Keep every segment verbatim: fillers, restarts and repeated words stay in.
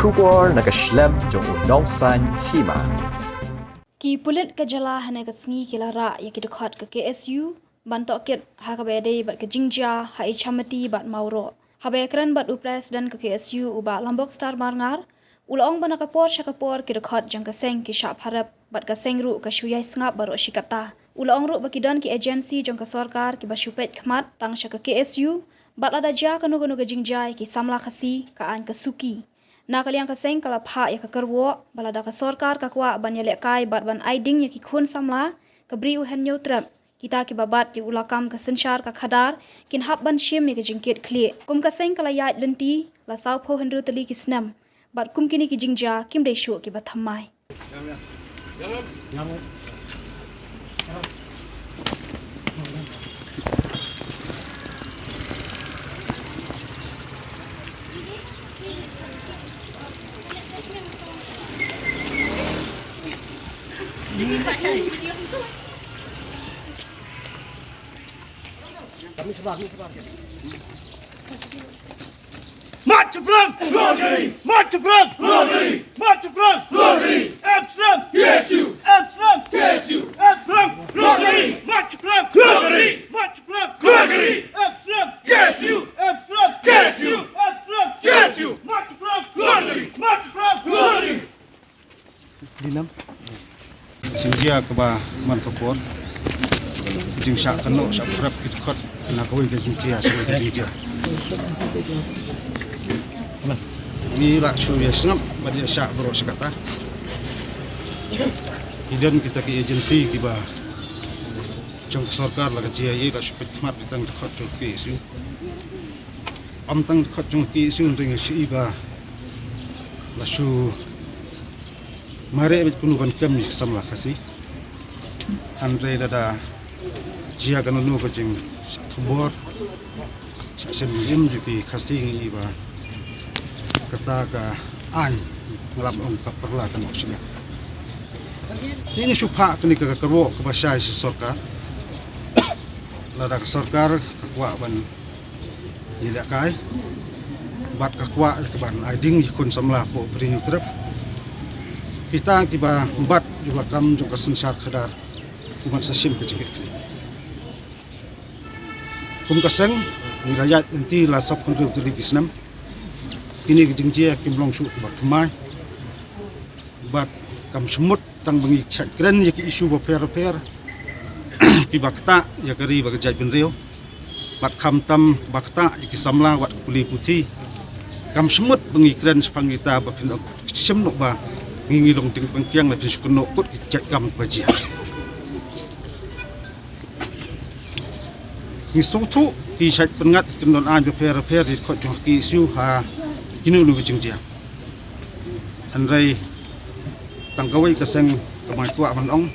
Khubor na ka shlem jong u Nongsaiñ Hima. Ki pulit ka jylla hynne ka sngi ki la rah ïa ki dkhot ka K S U ban tohkit ha kaba ïadei bad ka jingjia ha Ichamati bad Mawroh. Haba ïakren bad u president ka K S U u Bah Lambok Star Marngar, u la ong ba na ka por sha ka por ki dkhot jong ka seng ki shah pharep bad ka seng ruh ka shu ïai sngap baroh shi katta. U la ong ruh ba ki don ki agency jong ka sorkar kiba shu peit khmat tang sha ka K S U bad lada jia kano kano ka jingjia ïa ki samla Khasi ka aiñ ka suki. Na ka liang ka seng ka la phah ïa ka kyrwoh ba lada ka sorkar ka kwah ban ïalehkai bad ban ai ding ïa ki khun samla, ka Bri u Hynñiewtrep, kita kiba bat ïa u lakam ka synshar ka khadar kin hap ban shim ïa ka jingkit khlieh. Kum ka seng ka la ïaid lynti la sawphew hynriew tylli ki snem bad kum kine ki jingjia kim dei shuh kiba thymmai. Mat Chaprang! Lord Gari! Mat Chaprang! Lord Gari! Mat Chaprang! Lord Gari! Absent! K S U! Absent! K S U! Absent! Lord Gari! Mat Chaprang! Lord Gari! Mat Chaprang! Lord Gari! Absent! K S U! Absent! K S U! Absent! K S U! Mat Chaprang! Lord Gari! Mat Chaprang! Lord Gari! Jingjia kaba man ka por, jingshah kynnoh shah pharep ki dkhot na kawei ka jingjia sha kawei ka jingjia. Ngi la shu ïa sngap bad ïa shah baroh shi katta. Ki don kita ki agency kiba jong ka sorkar la ka jia ïa la shu peit khmat ïa tang dkhot jong ka K S U. Ym tang dkhot jong ka K S U, hynrei nga shu i ba la shu mareh bad kumno ban kem ïa ki samla Khasi. Hynrei lada jia kano kano ka jingshah thombor, shah shim im jong ki Khasi, ngi i ba kata ka aiñ, nga lam ong ka pyrla ka noh shiliang. Te ngi shu phah kane ka kyrwoh kaba shai sha sorkar. Lada ka sorkar ka kwah ban ïalehkai bad ka kwah ka ban ai ding ïa ki khun samla hapoh Bri Hynñiewtrep, kita kiba bat ïa u lakam jong ka synshar khadar, kin sa shim ka jingkit khlieh. Kum ka seng ngi la ïaid lynti la sawphew hynriew tylli ki snem. Kine ki jingjia kim long shuh kiba thymmai bad kam shym mut tang ba ngi shait kren ïa ki issue bapher bapher kiba ktah ïa ka ri bad ka jaitbynriew, bad khamtam ba ktah ïa ki samla bad ka pule puthi. Kam shym mut ba ngi kren shaphang kita ba phin ong, shym noh ba ngi, ngi long dieng pangkiang, la phin shu kynnoh kut ki jait kam ba jia. Ngi sngewthuh ki shait pynngat ki kyndon aiñ bapher bapher ïa ki dkhot jong ka K S U ha kino kino ki jingjia. Hynrei tang kawei ka seng kaba nga kwah ban ong,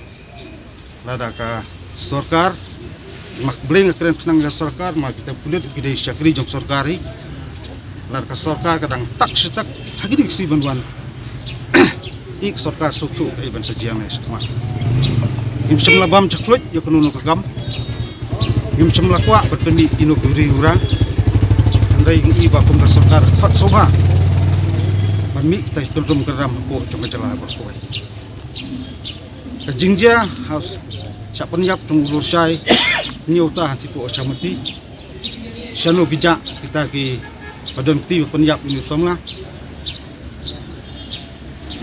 lada ka sorkar, ma kaba nga kren khnang ka sorkar, ma kita pulit ki dei shakri jong sorkar hi. Lada ka sorkar ka dang tak shi tak ha kine ki sngi ban wan, i ka sorkar sngewthuh kaei ban sa jia ne shakhmat. Ngim shym la bam jakhluit ïa kano kano ka kam. Ngim shym la kwah ban pynmih kino ki ri u ra. Hynrei ngi i ba kum ka sorkar khot sngewbha ban mih kita ki kyndrum kyndram hapoh jong ka jylla baroh kawei. Ka jingjia ha u shah pynïap jong u Lurshai Hynñiewta ha Thipoh Ichamati. Shano ki jah kita kiba don kti ba pynïap ïa une u samla.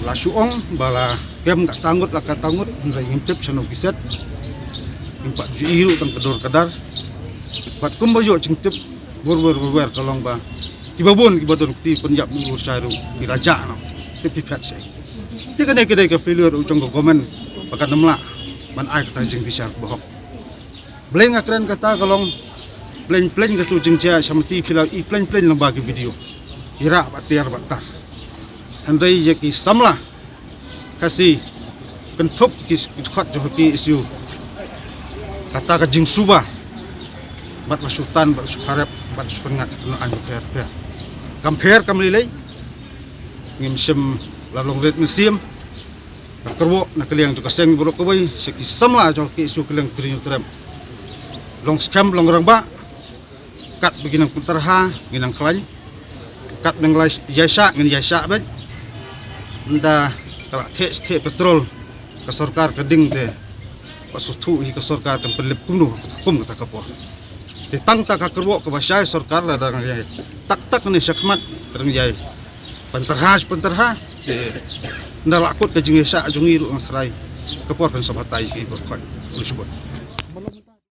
La shu ong ba la kem katta ngut la katta ngut, hynrei ngim tip shano ki set. Ngim pat ju i ruh tang ka dur ka dar. Bad kumba ïoh jingtip bun bun bun bun ka long ba kiba bun kiba don kti pynïap ïa u Lurshai ruh ki la jah noh. Tip phi phet shi. Te kane ka dei ka failure u jong ka government ba kan ym lah ban ai kata ka jingbishar kaba hok. Balei nga kren kata ka long, plein plein katu jingjia Ichamati, phi la i plein plein lyngba ki video. I rah bad tiar bad tar. Hynrei ïa ki samla Khasi kynthup ki, ki dkhot jong ka K S U, kata ka jingsuba bad la shu tan bad la shu pharep bad la shu pynngat ki kyndon aiñ bapher bapher. Kam pher kam lei lei. Ngim shym la long rit mynsiem. Ka kyrwoh na ka liang jong ka seng baroh kawei sha ki samla jong ka K S U ka liang Bri Hynñiewtrep. Long skhem long rangbah, katba ki nang pyntarha ngi nang khlaiñ, katba nang ïaishah ngin ïaishah beit. Nda ka la theh theh petrol ka sorkar ka ding te. Ba suthu hi ka sorkar kan pynlip kumno kum kata ka por. Te tang ta ka kerwok ka ba shai sorkar la dang yai. Tak tak ne shakmat dang yai. Pantarha pantarha. Te nda la kut ka jingshah jong i ruh ang serai. Ka por kan sabatai ki por koi. Ulu shibut.